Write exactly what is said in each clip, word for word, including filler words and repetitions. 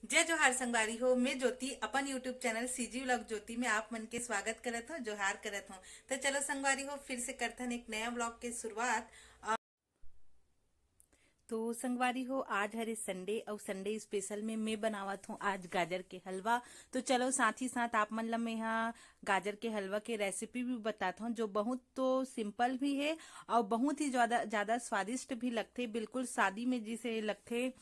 जय जोहार संगवारी हो, मैं ज्योति अपन YouTube चैनल सीजी व्लॉग ज्योति में आप मन के स्वागत करत हूँ, जोहार करत हूँ। तो चलो संगवारी हो, फिर से करथन एक नया व्लॉग के शुरुआत। अ, तो संगवारी हो, आज हरे संडे, अउ संडे स्पेशल में मैं बनावत हूँ आज गाजर के हलवा। तो चलो साथ ही साथ आप मन ला मैं हा गाजर के हलवा के रेसिपी भी बताता हूँ, जो बहुत तो सिंपल भी है और बहुत ही ज्यादा ज्यादा स्वादिष्ट भी लगथे। बिल्कुल शादी में जिसे लगथे,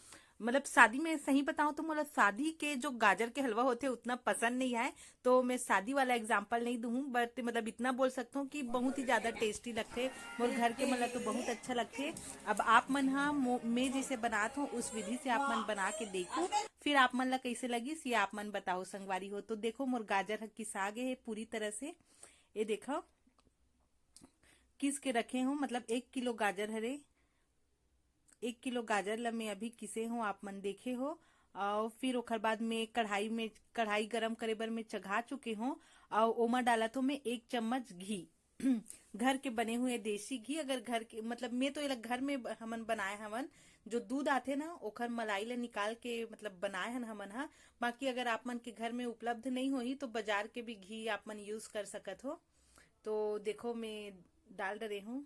मतलब शादी में, सही बताऊं तो मोला शादी के जो गाजर के हलवा होथे उतना पसंद नहीं आए, तो मैं शादी वाला एग्जाम्पल नहीं दूँ, बट मतलब इतना बोल सकता हूँ कि बहुत ही ज्यादा टेस्टी लगथे। मोर घर के मन ला तो बहुत अच्छा लगथे। अब आप मन हा मो-, मैं जैसे बनात हूँ उस विधि से आप मन बना के देखो, फिर आप मन ला कैसे लगिस ये आप मन बताओ संगवारी हो। तो देखो मोर गाजर ह किसा गे हे पूरी तरह से, ये देखो किस के रखे हूँ, मतलब एक किलो गाजर हरे, एक किलो गाजर ला मैं अभी किसे हूँ, आप मन देखे हो। और फिर ओकर बाद में कढ़ाई में, कढ़ाई गरम करे बर मैं चघा चुके हूँ और ओमा डाला तो मैं एक चम्मच घी, घर के बने हुए देसी घी। अगर घर के, मतलब मैं तो एला घर में ब-, हमन बनाए हवन, जो दूध आथे ना ओकर मलाई ला निकाल के मतलब बनाए हन हमन हा। बाकी अगर आप मन के घर में उपलब्ध नहीं होही तो बाजार के भी घी आप मन यूज कर सकत हो। तो देखो मैं डाल डरे हूँ।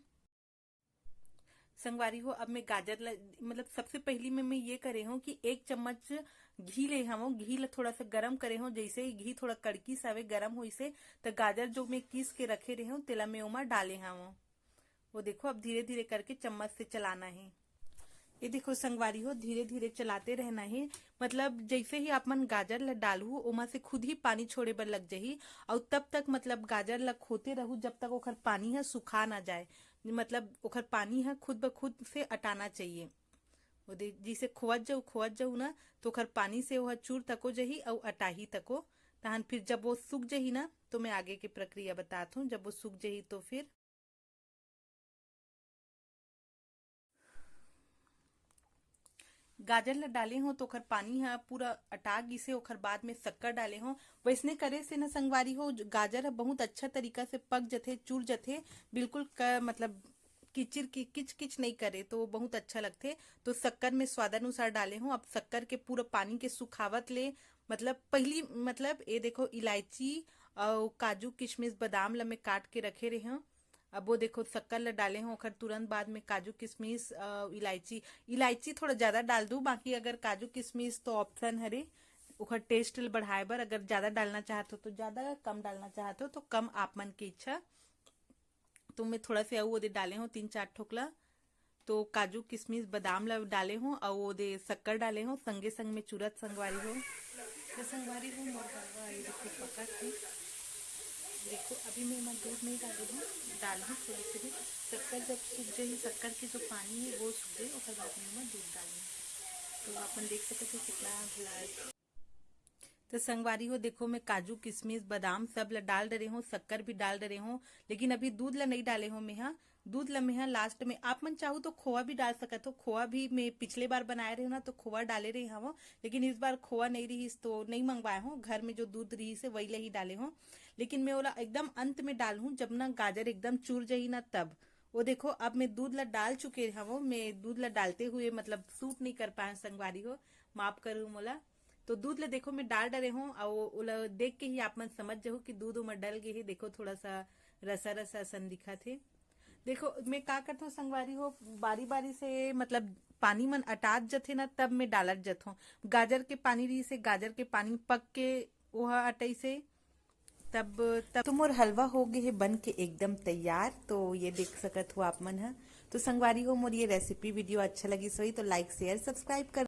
संगवारी हो, अब मैं गाजर ला, मतलब सबसे पहली में मैं ये करे हूँ कि एक चम्मच घी ले हवं, घी ला थोड़ा सा गरम करे हूँ। जैसे ही घी थोड़ा कड़की सावे गरम होइसे, तो गाजर जो मैं किस के रखे रहे हूँ तेला मैं ओमा डाले हवं। वो देखो अब धीरे धीरे करके चम्मच से चलाना है। ये देखो संगवारी हो, धीरे धीरे चलाते रहना है। मतलब जैसे ही आप मन गाजर ला डालहू ओमा से खुद ही पानी छोड़े बर लग जाही। और तब तक मतलब गाजर ला खोते रहू जब तक ओखर पानी ह सुखा ना जाए, मतलब ओखर पानी ह खुद ब खुद से अटाना चाहिए। वो दे-, जैसे खोवत जाऊ खोवत जाऊ ना, तो ओखर पानी से ओह चूर तको जही और अटाही तको। तहन फिर जब वो सूख जही ना, तो मैं आगे के प्रक्रिया बतात हूँ। जब वो सूख जही तो फिर गाजर ला डाले हो तो ओखर पानी ह पूरा अटा गिसे। ओखर बाद में शक्कर डाले हो। वैसने करे से ना संगवारी हो, जो गाजर ह बहुत अच्छा तरीका से पक जथे, चूर जथे, बिल्कुल क-, मतलब किचिर की किच किच नहीं करे, तो वो बहुत अच्छा लगथे। तो शक्कर में स्वादानुसार डाले हो। अब शक्कर के पूरा पानी के सुखावत ले, मतलब पहली, मतलब ये देखो इलायची और काजू किशमिश बादाम ला मैं काट के रखे रहे हूँ। अब वो देखो शक्कर ला डाले हूँ, ओखर तुरंत बाद में काजू किशमिश, अ, इलायची, इलायची थोड़ा ज्यादा डाल दूँ, बाकी अगर काजू किशमिश तो ऑप्शन हरे ओखर टेस्ट ल बढ़ाए बर। अगर ज्यादा डालना चाहत हो तो ज्यादा, कम डालना चाहत हो तो कम, आप मन के इच्छा। तो मैं थोड़ा से अउ ओदे डाले हूँ तीन चार ठोकला। तो काजू किशमिश बादाम ला डाले हूँ और ओदे शक्कर डाले हूँ, संगे संग में चूरत संगवारी हो। तो संगवारी हो, मोर हलवा ये देखो पकत हे। देखो अभी मैं एमा दूध नहीं डाले हूँ, डालहूँ थोड़ी सी भी। शक्कर जब सूख जाही, शक्कर के जो पानी है वो सूख जाही, ओकर बाद में मैं दूध डालहूँ। तो अपन देख सकत हो कितना भला। तो संगवारी हो देखो, मैं काजू किशमिश बादाम सब ला डाल डरे हूँ, शक्कर भी डाल डरे हूँ, लेकिन अभी दूध ला नहीं डाले हूँ मैं हा। दूध ला मैं हा लास्ट में, आप मन चाहू तो खोवा भी डाल सकत हो। खोवा भी मैं पिछले बार बनाए रहे ना तो खोवा डाले रहे हवं, लेकिन इस बार खोवा नहीं रहीस तो नहीं मंगवाए हूँ। घर में जो दूध रहीस हे वही ला ही डाले हूँ, लेकिन मैं ओला एकदम अंत में डालहूँ जब ना गाजर एकदम चूर जाही ना तब। वो देखो अब मैं दूध ला डाल चुके हवं, मैं दूध ला डालते हुए मतलब शूट नहीं कर पाए संगवारी हो, माफ करू मोला। तो दूध ला देखो मैं डाल डरे हूँ और ओला देख के ही आप मन समझ जाहू कि दूध ओमा डल गए हे। देखो थोड़ा सा रसा रसा असन दिखत हे। देखो मैं का करत हूँ संगवारी हो, बारी बारी से मतलब पानी मन अटात जथे ना तब मैं डालत जत हूँ। गाजर के पानी रही से, गाजर के पानी पक के ओहा अटई से तब, तब तो मोर हलवा हो गए हे बन के एकदम तैयार। तो ये देख सकत हो आप मन ह। तो संगवारी हो, मोर ये रेसिपी वीडियो अच्छा लगिस होही तो लाइक शेयर सब्सक्राइब कर